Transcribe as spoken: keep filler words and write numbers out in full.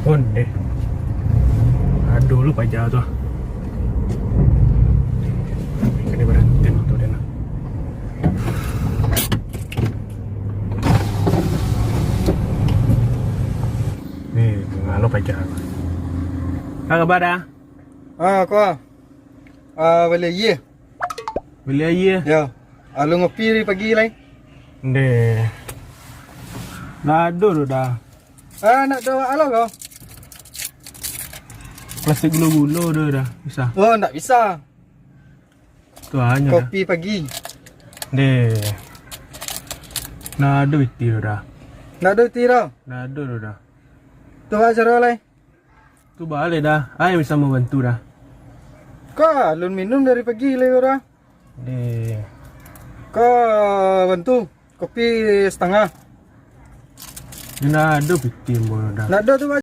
Onde. Aduh, lu paja tu. Kena baranti motor dia nak. Ni, ngalo paja. Apa kabar dah? Ah, kau. Ah, bali aia. Bali aia? Yo. Alun ngopi dari pagi lai. Ndeh. Ndak ado doh dah. Ah, nak do alo ko? Plastik gulo-gulo doh dah, bisa? Oh, ndak bisa. Tu hanyo dah. Kopi pagi. Ndeh. Ndak ado iti doh dah. Ndak ado iti doh? Ndak ado doh dah. Tu baa caro lai? Tu baa lai dah, ai bisa mambantu dah. Ko alun minum dari pagi lai ko dah. Deh. Ko bantu, kopi satangah. Ndak ado pitih ambo dah. Ndak ado tu, Bang.